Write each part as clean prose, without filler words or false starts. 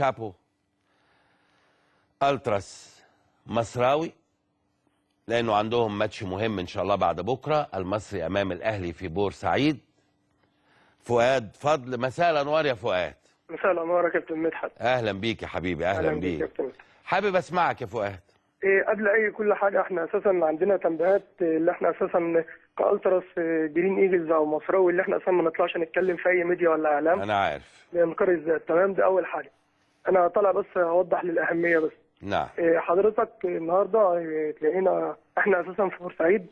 كابو التراس مصراوي، لانه عندهم ماتش مهم ان شاء الله بعد بكره، المصري امام الاهلي في بورسعيد. فؤاد فضل، مساء الانوار يا فؤاد. مساء الانوار يا كابتن مدحت. اهلا بيك يا حبيبي. اهلا بيك. حابب اسمعك يا فؤاد. إيه قبل اي كل حاجة، احنا اساسا عندنا تنبيهات اللي احنا اساسا كالتراس جرين ايجلز او مصراوي، اللي احنا اساسا ما نطلعش نتكلم في اي ميديا ولا اعلام. انا عارف. لانكار الذات، تمام؟ ده اول حاجة. انا طالع بس اوضح للاهميه بس. نعم. حضرتك النهارده تلاقينا احنا اساسا في بورسعيد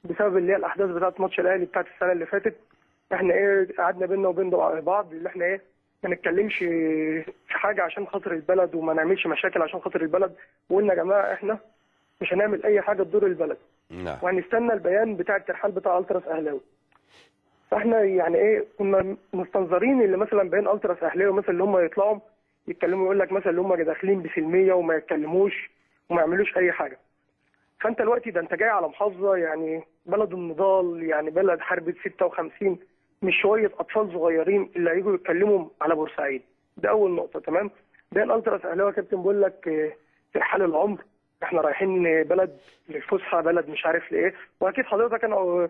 بسبب اللي هي الاحداث بتاعه ماتش الاهلي بتاعه السنة اللي فاتت. احنا ايه قعدنا بينا وبين بعض اللي احنا ايه ما نتكلمش في حاجة عشان خاطر البلد، وما نعملش مشاكل عشان خاطر البلد، وقلنا يا جماعة احنا مش هنعمل اي حاجة تضر البلد. نعم. وهنستنى البيان بتاع الترحال بتاع التراس اهلاوي. فاحنا يعني ايه كنا مستنظرين اللي مثلا بيان التراس اهلاوي مثلا اللي هم يطلعوا يتكلموا، يقول لك مثلا اللي هم داخلين بسلميه وما يتكلموش وما يعملوش اي حاجة. فانت دلوقتي ده انت جاي على محافظة يعني بلد النضال، يعني بلد حرب 56، مش شوية اطفال صغيرين اللي هيجوا يتكلموا على بورسعيد. ده اول نقطة، تمام؟ ده الالتراس اهلاوي يا كابتن بيقول لك في حال العمر احنا رايحين بلد للفسحه، بلد مش عارف لايه. واكيد حضرتك انا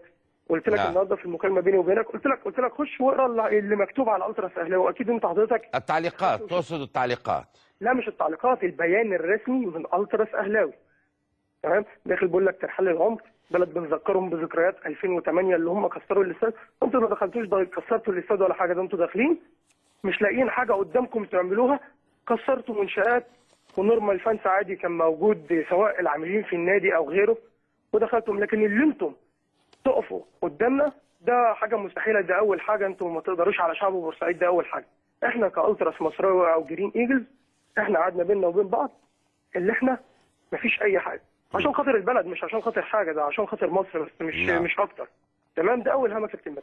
قلت لك النهارده في المكالمة بيني وبينك، قلت لك خش واقرا اللي مكتوب على الالتراس اهلاوي، واكيد انت حضرتك التعليقات، تقصد التعليقات؟ لا مش التعليقات، البيان الرسمي من التراس اهلاوي، تمام؟ داخل بيقول لك ترحال العمر، بلد بنذكرهم بذكريات 2008 اللي هم كسروا الاستاد. انتوا ما دخلتوش ده كسرتوا الاستاد ولا حاجة، ده انتوا داخلين مش لاقيين حاجة قدامكم تعملوها، كسرتوا منشآت و normal fans عادي كان موجود سواء العاملين في النادي او غيره ودخلتم، لكن اللي انتم تقفوا قدامنا ده حاجة مستحيلة. ده اول حاجة، انتم ما تقدروش على شعب بورسعيد، ده اول حاجة. احنا كالتراس مصراوي او جرين ايجلز احنا قعدنا بينا وبين بعض اللي احنا مفيش اي حاجة عشان خاطر البلد، مش عشان خاطر حاجة، ده عشان خاطر مصر بس، مش نعم. مش اكتر، تمام؟ ده اول هام يا كابتن.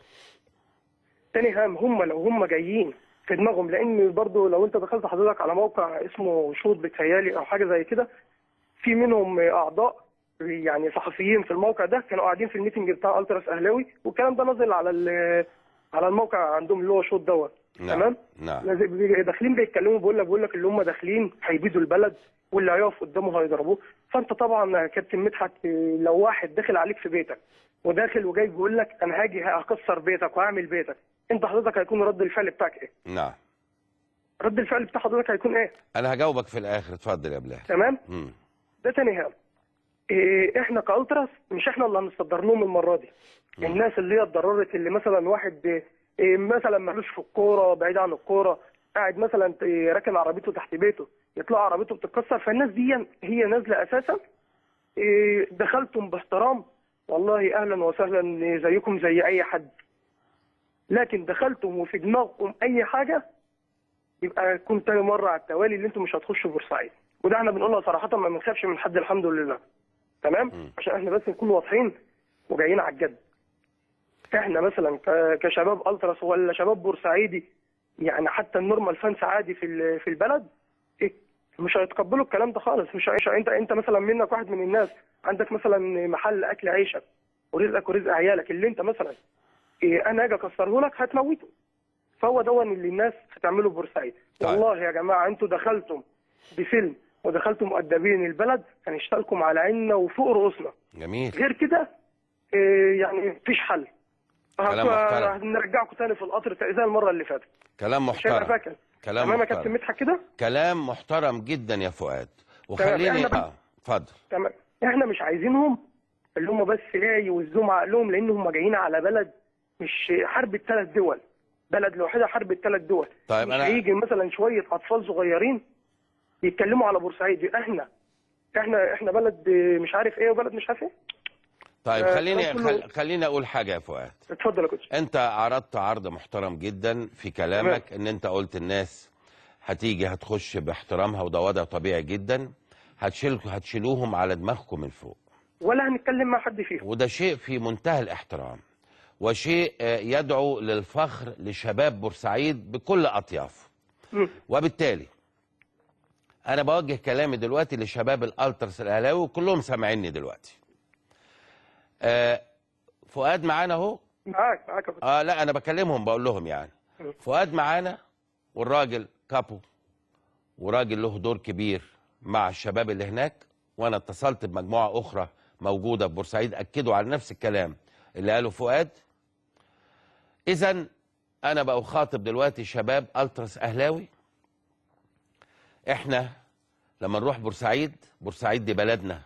تاني هام، هم لو هم جايين في دماغهم، لان برضو لو انت دخلت حضرتك على موقع اسمه شوط بتهيالي او حاجة زي كده، في منهم اعضاء يعني صحفيين في الموقع ده كانوا قاعدين في ال meeting بتاع التراس اهلاوي، والكلام ده نزل على على الموقع عندهم اللي هو شوط دوت. نعم. تمام؟ نعم. داخلين بيتكلموا، بقول لك اللي هم داخلين هيبيدوا البلد واللي هيقف قدامه هيضربوه. فانت طبعا يا كابتن مدحت لو واحد داخل عليك في بيتك وداخل وجاي بيقول لك انا هاجي هكسر بيتك وهعمل بيتك، انت حضرتك هيكون رد الفعل بتاعك ايه؟ نعم. رد الفعل بتاع حضرتك هيكون ايه؟ انا هجاوبك في الاخر، اتفضل يا بلال. تمام؟ ده تاني هام. إيه احنا كالتراس مش احنا اللي هنصدر لهم المرة دي. الناس اللي هي اتضررت، اللي مثلا واحد إيه مثلا مالوش في الكورة، بعيد عن الكورة، قاعد مثلا راكن عربيته تحت بيته، يطلع عربيته بتتكسر، فالناس دي هي نازله اساسا. إيه دخلتم باحترام، والله اهلا وسهلا زيكم زي اي حد، لكن دخلتم وفي دماغكم اي حاجة، يبقى كنت تاني مرة على التوالي اللي انتم مش هتخشوا بورسعيد. وده احنا بنقولها صراحة، ما بنخافش من حد الحمد لله، تمام؟ عشان احنا بس نكون واضحين وجايين على الجد. احنا مثلا كشباب التراس ولا شباب بورسعيدي، يعني حتى ال normal fans عادي في البلد إيه؟ مش هيتقبلوا الكلام ده خالص. مش انت مثلا منك واحد من الناس عندك مثلا محل اكل عيشك ورزقك ورزق عيالك، اللي انت مثلا إيه انا اجي اكسره لك هتموته. فهو دون اللي الناس هتعمله في بورسعيد. طيب. والله يا جماعة انتوا دخلتم بفيلم ودخلتم مؤدبين البلد، هنشتغلكم على عيننا وفوق رؤوسنا. جميل. غير كده إيه يعني مفيش حل. كلام محترم. هنرجعكم تاني في القطر زي المرة اللي فاتت. كلام محترم. كلام تمام يا كابتن مدحت كده؟ كلام محترم جدا يا فؤاد. وخليني اتفضل. تمام. احنا مش عايزينهم اللي هم بس ايه يوزوهم عقلهم، لان هم جايين على بلد مش حرب الثلاث دول، بلد لوحدها حرب الثلاث دول. طيب مش هيجي مثلا شوية اطفال صغيرين يتكلموا على بورسعيد، احنا بلد مش عارف ايه وبلد مش عارف ايه. طيب خليني اقول حاجة يا فؤاد. اتفضل يا كوتش. انت عرضت عرض محترم جدا في كلامك. تمام. ان انت قلت الناس هتيجي هتخش باحترامها، وده وضع طبيعي جدا، هتشيلوهم على دماغكم من فوق، ولا هنتكلم مع حد فيهم، وده شيء في منتهى الاحترام وشيء يدعو للفخر لشباب بورسعيد بكل اطيافه. وبالتالي انا بوجه كلامي دلوقتي لشباب الالتراس الاهلاوي وكلهم سامعيني دلوقتي. فؤاد معانا اهو. معاك يا لا انا بكلمهم بقول لهم يعني فؤاد معانا، والراجل كابو وراجل له دور كبير مع الشباب اللي هناك، وانا اتصلت بمجموعه اخرى موجودة في بورسعيد اكدوا على نفس الكلام اللي قاله فؤاد. اذا انا بخاطب دلوقتي شباب التراس اهلاوي. احنا لما نروح بورسعيد، بورسعيد دي بلدنا،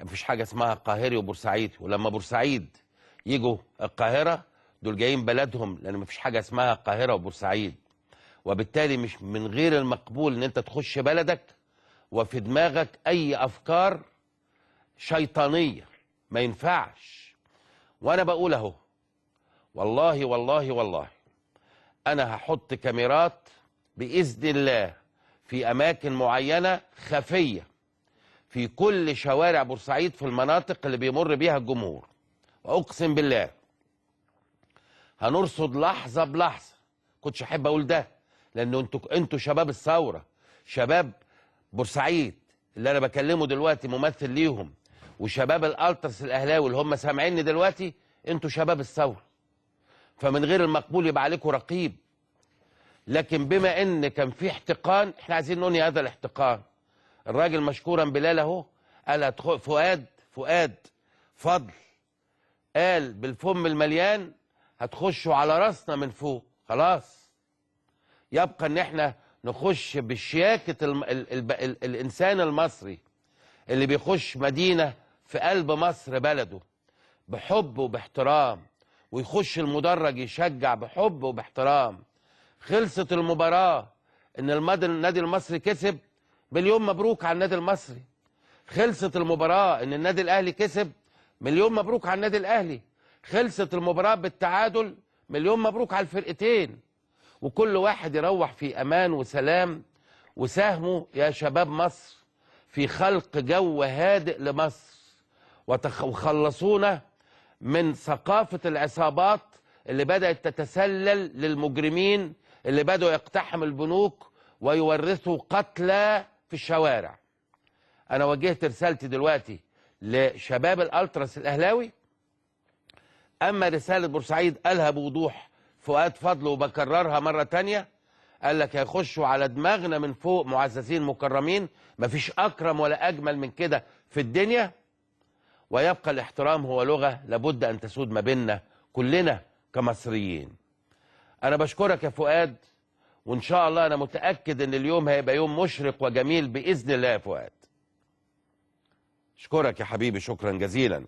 مفيش حاجة اسمها قاهري وبورسعيد، ولما بورسعيد يجوا القاهرة دول جايين بلدهم، لان مفيش حاجة اسمها القاهرة وبورسعيد. وبالتالي مش من غير المقبول ان انت تخش بلدك وفي دماغك اي افكار شيطانية، ما ينفعش. وانا بقول اهو، والله والله والله انا هحط كاميرات باذن الله في اماكن معينة خفيه في كل شوارع بورسعيد، في المناطق اللي بيمر بيها الجمهور، واقسم بالله هنرصد لحظة بلحظة. كنتش احب اقول ده لان انتوا شباب الثورة، شباب بورسعيد اللي انا بكلمه دلوقتي ممثل ليهم، وشباب الالتراس الاهلاوي اللي هم سامعيني دلوقتي، انتوا شباب الثورة، فمن غير المقبول يبقى عليكم رقيب. لكن بما ان كان في احتقان، احنا عايزين ننهي هذا الاحتقان. الراجل مشكورا بلال اهو قال فؤاد فضل قال بالفم المليان هتخشوا على راسنا من فوق، خلاص. يبقى ان احنا نخش بشياكة الانسان المصري اللي بيخش مدينة في قلب مصر بلده بحب وباحترام، ويخش المدرج يشجع بحب وباحترام. خلصت المباراة ان النادي المصري كسب، مليون مبروك على النادي المصري. خلصت المباراة ان النادي الاهلي كسب، مليون مبروك على النادي الاهلي. خلصت المباراة بالتعادل، مليون مبروك على الفرقتين. وكل واحد يروح في امان وسلام. وساهموا يا شباب مصر في خلق جو هادئ لمصر، وخلصونا من ثقافة العصابات اللي بدأت تتسلل للمجرمين اللي بدأوا يقتحموا البنوك ويورثوا قتلى في الشوارع. أنا وجهت رسالتي دلوقتي لشباب الألتراس الأهلاوي. أما رسالة بورسعيد قالها بوضوح فؤاد فضل، وبكررها مرة تانية، قال لك هيخشوا على دماغنا من فوق معززين مكرمين، مفيش أكرم ولا أجمل من كده في الدنيا. ويبقى الاحترام هو لغة لابد أن تسود ما بيننا كلنا كمصريين. أنا بشكرك يا فؤاد، وإن شاء الله أنا متأكد إن اليوم هيبقى يوم مشرق وجميل بإذن الله يا فؤاد. أشكرك يا حبيبي، شكرا جزيلا.